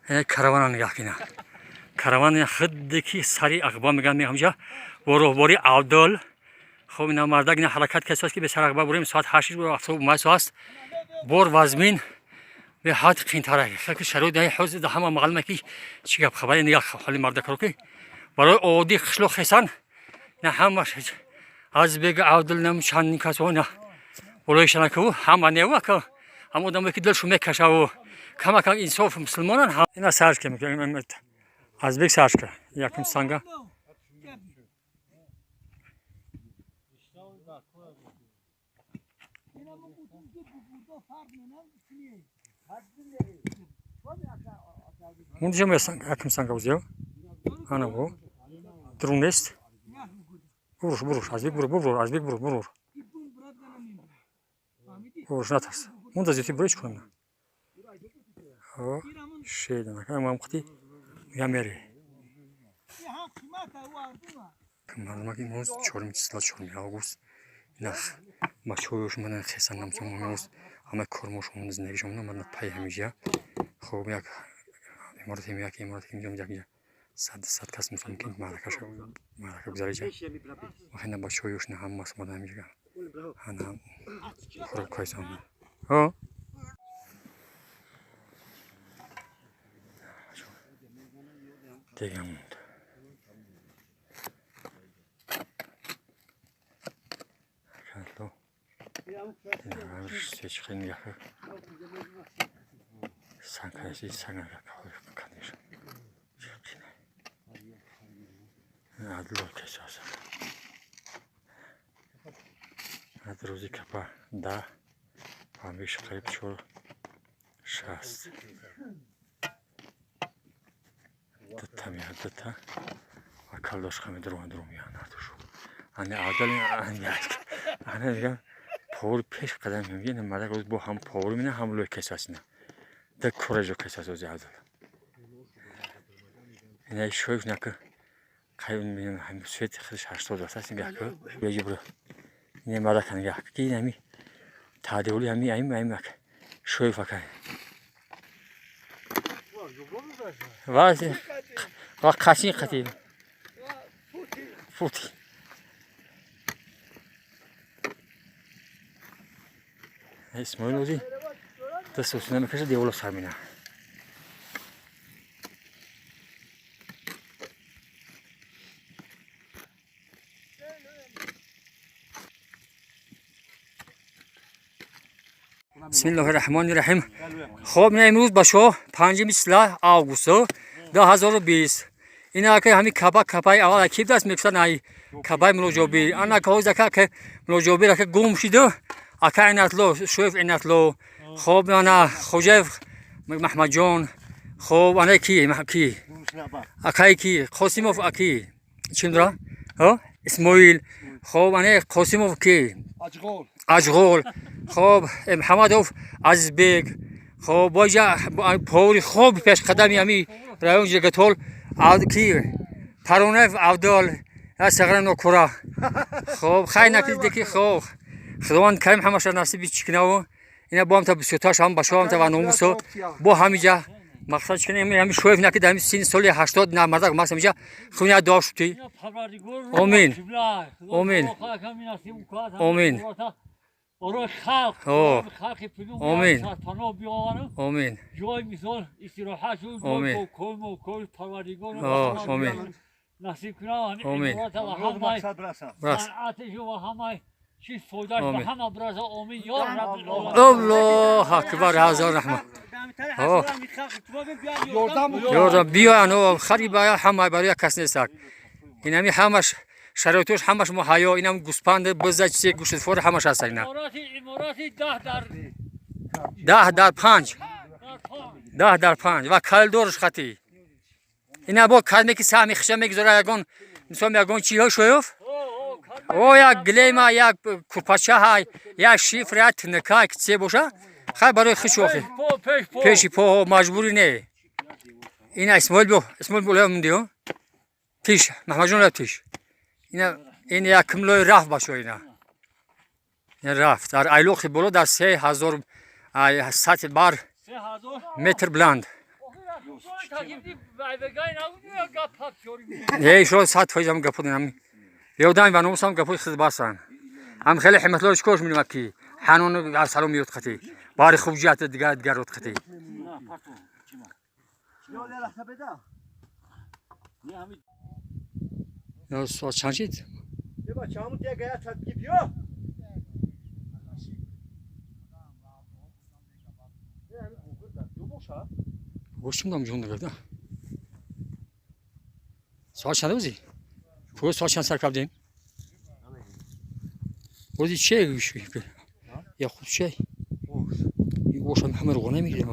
Каравана нигоҳ кина. Караван худде ки сари Ағба меган меҳамҷа бо роҳбори Абдул. Хоб, ина мардак ина ҳаракат касост, ки бе сар Ағба бурем. Соат 8 аст. Бор вазмин беҳад қиинтара ки шароит ҳозир ҳама маълуме, ки чӣ гап хабаре. Нигоҳ ҳоли мардакро, ки барои оддӣ қишлоқ хесан на ҳамаш аз бег Абдул нам чандин кас на болои шанакаву ҳама нева ка ҳама одамое, ки дилшу мекашаву камакам инсоф мусулмонан. Ина сарш ки Азбек сарш ка якум санга. Унҷа якум санга узё ана бо друн нест. Буруш, буруш, Азбек, буруш, буруш, Азбек, буруш, буруш, буруш, натарс. Мунда зити буриш кунам. Шедана мам қити ямери. Мардумак, имрӯз чорум числа, 4 август. Ина бачаҳоёш мана хесан намчун имрӯз ҳама кормошон, зиндагишон мана пай ҳамиҷа. Хоб, як иморат, як иморат як 100 кас мусулмон ки маърака гузариҷа. Ина бачаҳоёш на ҳамас омада ҳамиҷа, ана хӯрокҳояшон. Дега монд. Калло свечка нигоҳ санкаси санга, конечно. Адло кесаса. Ад рӯзи капа да памбиш қариб 4,60 дута меяд, дута ва калдошқа медурӯ дурӯ меянд ҳардушу. Ани Абдул, ана мегам, повари пеш қадам мегӯяд. Ина мардак бо ҳам повари мена, ҳам лӯй кесас. Ина да кураҷо кесас ози Абдул. Ина шоиф нака қариб свети худаш 80 аст. Нигоҳ ку, беҷи буро. Ина мардака нигоҳ ки ин ҳами таъдиоли ҳами ами ами ака шоиф ака ва қасин қати фути. Исмоил ози даст усуна мекаша, девола сар мина. Бисмиллоҳи раҳмони раҳим. Хоб, ина имрӯз ба шо 5 август 2020. Ина ака ҳами капа, капаи аввал ки даст мекушад, ай капаи Мулоҷобир. Ана ҳозир ака ка Мулоҷобир ака гум шиду, ака Инатло Шоев, Инатло. Хоб, ана Хоҷаев Маҳмадҷон. Хоб, ана ки акаи ки Қосимов, аки чим дора, Исмоил. Хоб, ана Қосимов ки Аҷғол. Хоб, Муҳаммадов Азизбек. Хоб, боҷа повари хоб пешқадами ҳами район Ҷигатол ки Паронаев Абдул сағра нокура. Хоб, хай накиде ки. Хоб, худованд карим ҳамаша насиби чикнаву. Ина бо ҳамта бисёрташ ҳам башоамта ва номусо бо ҳамиҷа мақсад чикна. Ҳами шоев наки дар сини соли 80 на мардак мас ҳамиҷа хуня доштӣ. Омин, омин, омин. Барои халқ, халқи омин, паноҳ биёварам. Омин. Ҷои мисол истироҳат шуд. Омин. Кори Парвардигор омин насиб кунам. Омин. Ва ҳамаи санъатишу ва ҳамаи чиз фоидааш ба ҳама бираса. Омин ё раббил. Аллоҳ акбар, ҳазор раҳмат. Ёрдам биёян хари ба ҳама, барои як кас нестак. Инами ҳамаш шароитош ҳамаш муҳайё. Инам гӯспанд, биза, чизе, гӯштфор ҳамаш ҳаст ина. Иморати 10 дар 10 дар 5, 10 дар 5 ва калидорш хати. Ина бо кадме ки саҳми хиша мегузора, ягон мисол ягон чиҳо шоёф о як глема, як курпача ҳай, як шифр, як тинка ки боша, хай барои хиш охи пеши по маҷбурӣ не. Ина Исмоил бо Исмоил болоя мондиё тиш Маҳмадҷон ла тиш. Ина ин якум лои рафт башо. Ина рафт дар айлоқи боло, дар 3000 сатҳи бар метр баланд. Не, шо 100% ам гапо динам. Ёдам ва номусам гапои хизбасан. Ам хеле ҳиматлор чикош минам ки ҳанон арсалом миёд қати. Бари хуб ҷиҳат дигар дигар рот қати. Я соат чанд шид? Гӯштум дам ҷон дагада. Соат чанд ози? Пӯ соат чанд сар кардем? Ози че гӯш? Я худ че? Ош ҳама руғона мегирем.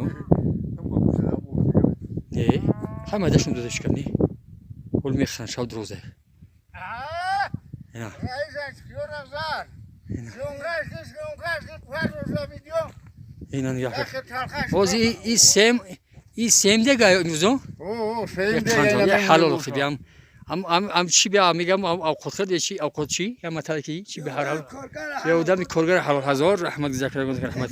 Не, ҳама дашун додаш кардни. Ҳол мехӯранд шаб дурӯза. Ина нигоҳ кун. Ози и сем и сем дега имрӯзо? Ҳалол хибиам. Ам чӣ бия мегам авқот хӯрд чи авқот чӣ я матала ки чӣ ба ҳарал я одами коргар ҳалол ҳазор раҳмат закра раҳмат.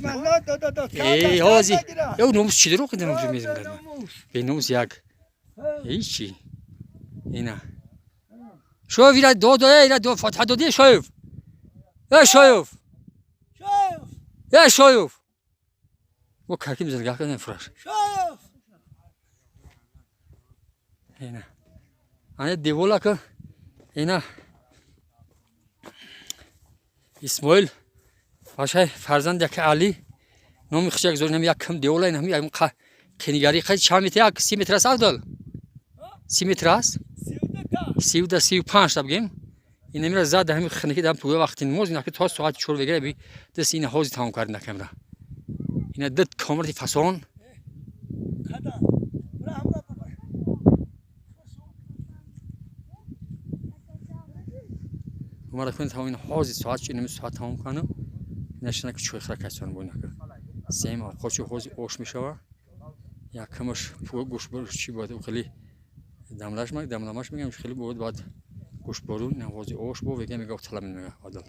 Э ҳози я номус чӣ дурӯғ кидам мезм бе номус як ҳеҷ чӣ ина шоев ира дод ира дод фатҳа додӣ шоев э шоев э шоев мо карки мизан гаҳ кардем фураш ина ана деволака ина Исмоил башай фарзанд яки Али номи хишак зор инам як кам девола инам як қинигари қай чанд метр як 30 метр аст Абдул 30 метр аст 30 35 та бигем инамира зад ҳами хиники дам туя вақти намоз ина ки то соат 4 вегира би дас ина ҳози тамом кард накамра ина дид комрати фасон умара кун тамом ин ҳози соат чи инами соат тамом кану нашина ки чой хира касон бо инака сем авқочи ҳози ош мешава якамаш гӯшбор чи бояд хеле дамлаш маг дамламаш мегам хеле бояд баъд гӯшбору ин ҳози ош бо вега мега талам мега адал.